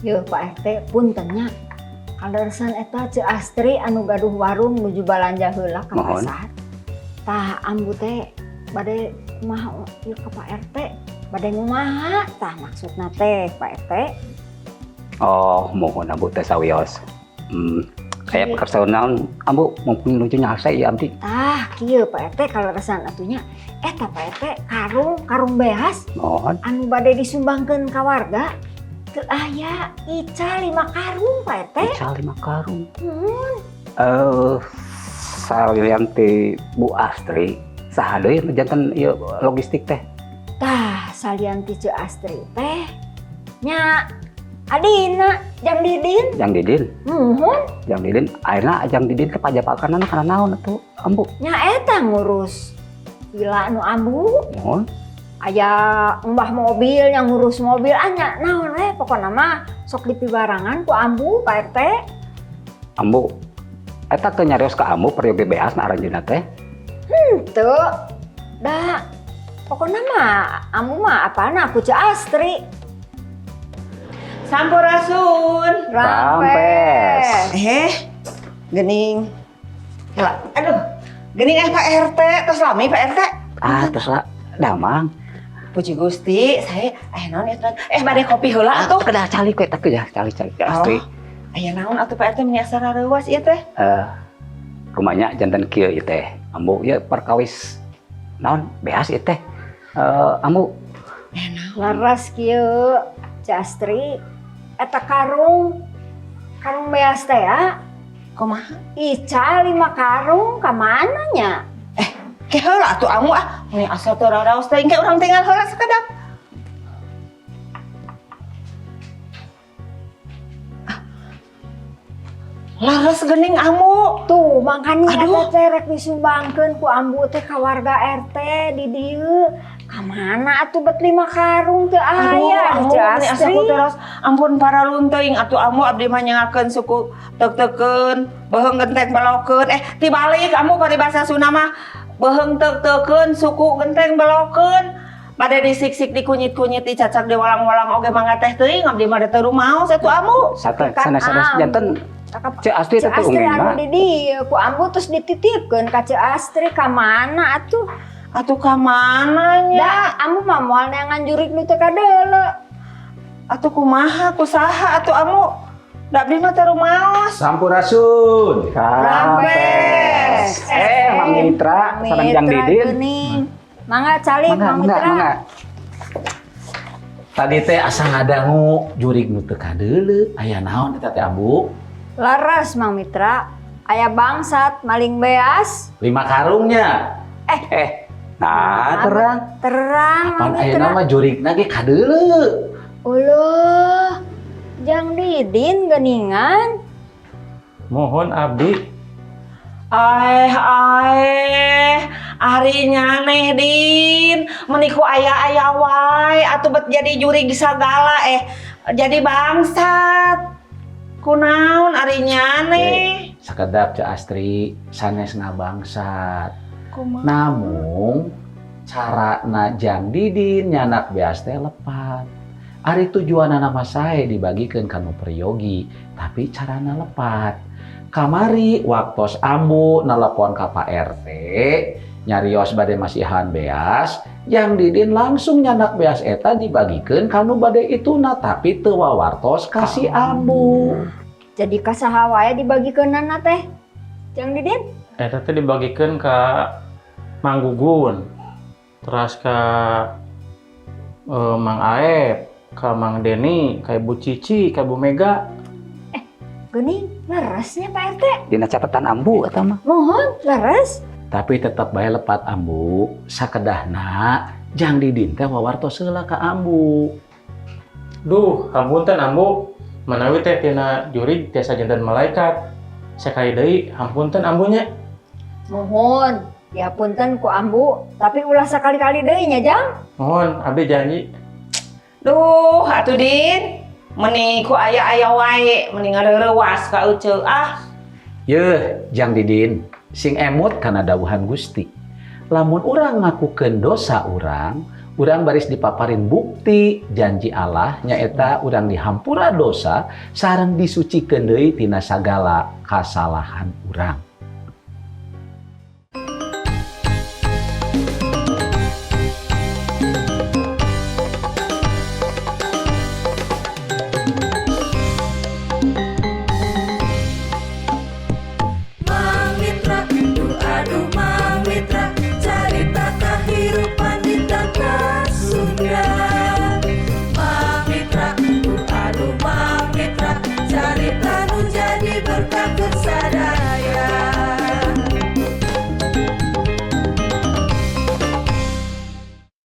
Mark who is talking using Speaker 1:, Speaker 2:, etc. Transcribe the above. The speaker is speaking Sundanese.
Speaker 1: Yeuh Pak RT, punten nya. Kaleresan eta Ceu Astri anu gaduh warung nuju balanja heula ka
Speaker 2: Mohon.
Speaker 1: pasar. Tah, ambu teh bade kumaha ieu ka Pak RT? Bade ngumaha tah maksudna teh, Pak RT?
Speaker 2: Oh, mohon ambu teh sawios. Aya perkara naon ambu, mumpung nuju nyalse ieu abdi?
Speaker 1: Tah, kieu, Pak RT, kaleresan atuh nya eta, Pak RT, karung karung beas
Speaker 2: Mohon.
Speaker 1: Anu bade disumbangkeun ka warga teu aya, ical 5 karung, Pak RT.
Speaker 2: Ical 5 karung.
Speaker 1: Hmm.
Speaker 2: Eh, salian ti Bu Astri, saha deui nu janten ieu logistik teh?
Speaker 1: Tah, salian ti Ceu Astri teh nya adina, Jang Didin.
Speaker 2: Jang Didin.
Speaker 1: Muhun.
Speaker 2: Jang Didin, ayeuna Jang Didin teh pajapakanna kana naon atuh, ambu?
Speaker 1: Nya eta ngurus vila nu ambu.
Speaker 2: Mohon.
Speaker 1: Aya mbah mobil yang ngurus mobil, anya naon we, pokokna mah sok dipibarangan ku ambu, Pak RT.
Speaker 2: Ambu, eta teu nyarios ka ambu peryogi beas na aranjeunna teh?
Speaker 1: Henteu da, pokokna mah ambu mah apana ku Ceu Astri.
Speaker 3: Sampurasun.
Speaker 2: Rampes.
Speaker 3: Eh, gening. Lah, aduh. Gening eh Pak RT, tos lami Pak RT?
Speaker 2: Ah, terus lah, damang.
Speaker 3: Puji Gusti, saya eh naon ya? Eh, bade kopi heula atuh.
Speaker 2: Kedah calik we teh ya, calik calik Astri.
Speaker 3: Oh, aya naon atuh, Pak RT, meni asa rareuwas ieu teh?
Speaker 2: Eh, rumahnya janten kieu ieu teh. Ambu ieu perkawis naon beas ieu teh. Eh, ambu.
Speaker 3: Eh, naon?
Speaker 1: Leres kieu, Ceu Astri, eta karung karung beas teh ya.
Speaker 3: Kumaha?
Speaker 1: Ical 5 karung, ka mana nya?
Speaker 3: Ke heula atuh, ambu ah. Meni asa teu raraos teh, engke urang tinggal heula sakedap. Ah. Leres gening, ambu.
Speaker 1: Tuh, makanya
Speaker 3: Aduh.
Speaker 1: eta teh rek disumbangkeun ku ambu teh ka warga RT di dieu. Ka mana atuh bet 5 karung teu aya?
Speaker 3: Aduh,
Speaker 1: Ceu
Speaker 3: ambu, meni asa
Speaker 1: Astri.
Speaker 3: ku teras. Ampun paralun teuing atuh, ambu, abdi mah nyangakeun suku teuk-teukeun, beuheung genteng belokeun. Eh, tibalik, ambu, paribasa Sunda mah beuheung teuk-teukeun, suku genteng belokeun. Bade disiksik, dikunyit-kunyit, dicacak, diwalang-walang oge mangga teh teuing, abdi mah teu rumaos atuh, ambu.
Speaker 2: Sata
Speaker 1: Kan
Speaker 2: sanes-sanes
Speaker 1: ambu.
Speaker 2: Janten Ceu Astri
Speaker 1: Ceu
Speaker 2: teh
Speaker 1: Astri
Speaker 2: ungeng
Speaker 1: anu
Speaker 2: mah.
Speaker 1: di dieu ku ambu terus dititipkeun ka Ceu Astri, ka mana atuh?
Speaker 3: Atuh ka mana nya?
Speaker 1: Da ambu mah moal neangan jurig nu teu kadeuleu.
Speaker 3: Atuh kumaha, kusaha atuh, ambu? Da abdi mah teu rumaos.
Speaker 4: Sampurasun.
Speaker 3: Rampes.
Speaker 2: Eh, Mang Mitra sareng Jang
Speaker 1: Mitra
Speaker 2: Didin.
Speaker 1: geuning. Mangga calik,
Speaker 2: Mangga,
Speaker 1: Mang
Speaker 2: mangga,
Speaker 1: Mitra.
Speaker 2: Mangga.
Speaker 4: Tadi teh asa ngadangu jurig nu teu kadeuleu. Aya naon eta teh, ambu?
Speaker 1: Leres, Mang Mitra, aya bangsat maling beas.
Speaker 4: 5 karungnya.
Speaker 2: Eh, nah terang.
Speaker 1: Terang, Mang
Speaker 4: Pan aya
Speaker 1: Mitra.
Speaker 4: nama jurigna ge kadeuleu.
Speaker 1: Uluh, Jang Didin geningan.
Speaker 5: Mohon abdi.
Speaker 3: Aeh, aeh, ari nyaneh, Din, meni ku aya-aya wae atuh bet jadi jurig sagala, eh jadi bangsat. Kunaon ari nyaneh?
Speaker 4: Sakedap, Ceu Astri, sanes ngabangsat.
Speaker 3: Kumaha?
Speaker 4: Namung carana Jang Didin nyandak beas teh lepat. Ari tujuanana mah sae, dibagikeun ka nu peryogi, tapi carana lepat. Kamari waktos ambu nelpon ka Pak RT nyarios bade masihan beas, Jang Didin langsung nyandak beas eta dibagikeun ka nu bade ituna, tapi teu wawartos ka si ambu.
Speaker 1: Jadi ka saha wae dibagikeunana teh, Jang Didin?
Speaker 5: Eta teh dibagikeun ka Mang Gugun, terus ka Mang Aep, ka Mang Deni, ka Ibu Cici, ka Ibu Mega.
Speaker 1: Geuning, leresnya, Pak RT.
Speaker 2: Dina catatan ambu eta mah.
Speaker 1: Mohon, leres.
Speaker 4: Tapi tetep bae lepat, ambu, sakedahna Jang Didin teh wawartos heula ka ambu.
Speaker 5: Duh, hapunten, ambu. Manawi teh tina jurig tiasa janten malaikat. Sakali deui hapunten, ambunya.
Speaker 1: Mohon, ya punten ku ambu, tapi ulah sakali-kali deui nya, Jang.
Speaker 5: Mohon, abdi janji.
Speaker 3: Duh, atuh Din. Meni ku aya-aya wae, meni ngareurewas ka euceu ah.
Speaker 4: Yeuh, Jang Didin, sing emut kana dawuhan Gusti. Lamun urang ngakukeun dosa urang, Urang baris dipaparin bukti janji Allah, nyaeta urang dihampura dosa sareng disucikeun deui tina sagala kasalahan urang.